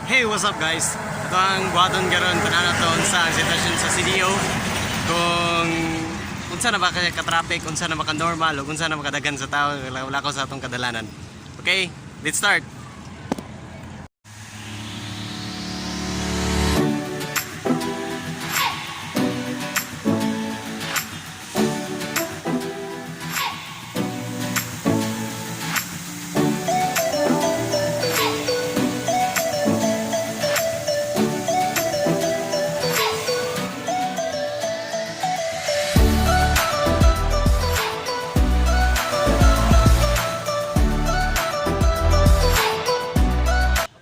Hey, what's up, guys? Ato ang buhaton karon, tan-aw nato unsa ang sitwasyon sa CDO. Kung unsa na ba kaya ka-traffic, unsa na ba ka normal, o unsa na ba kadaghan sa tao lakaw sa atong kadalanan. Okay, let's start.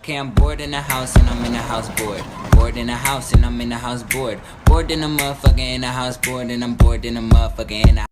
Okay, I'm bored in the house and I'm in the house bored. Bored in the house and I'm in the house bored. Bored in the motherfucker in the house bored and I'm bored in the motherfucker in the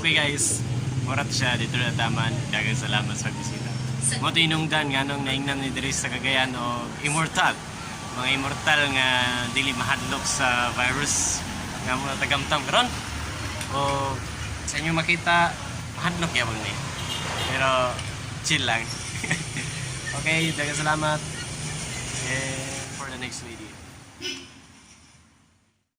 Okay guys, murat siya dito na taman. Daghang salamat sa bisita. Mo tinungdan nga nung naingnan ni diri sa Cagayan o immortal. Mga immortal nga dili mahadlok sa virus nga mga tagamtam karon. O sa inyo makita, mahadlok gyapon ni. Pero chill lang. Okay, daghang salamat. And for the next video.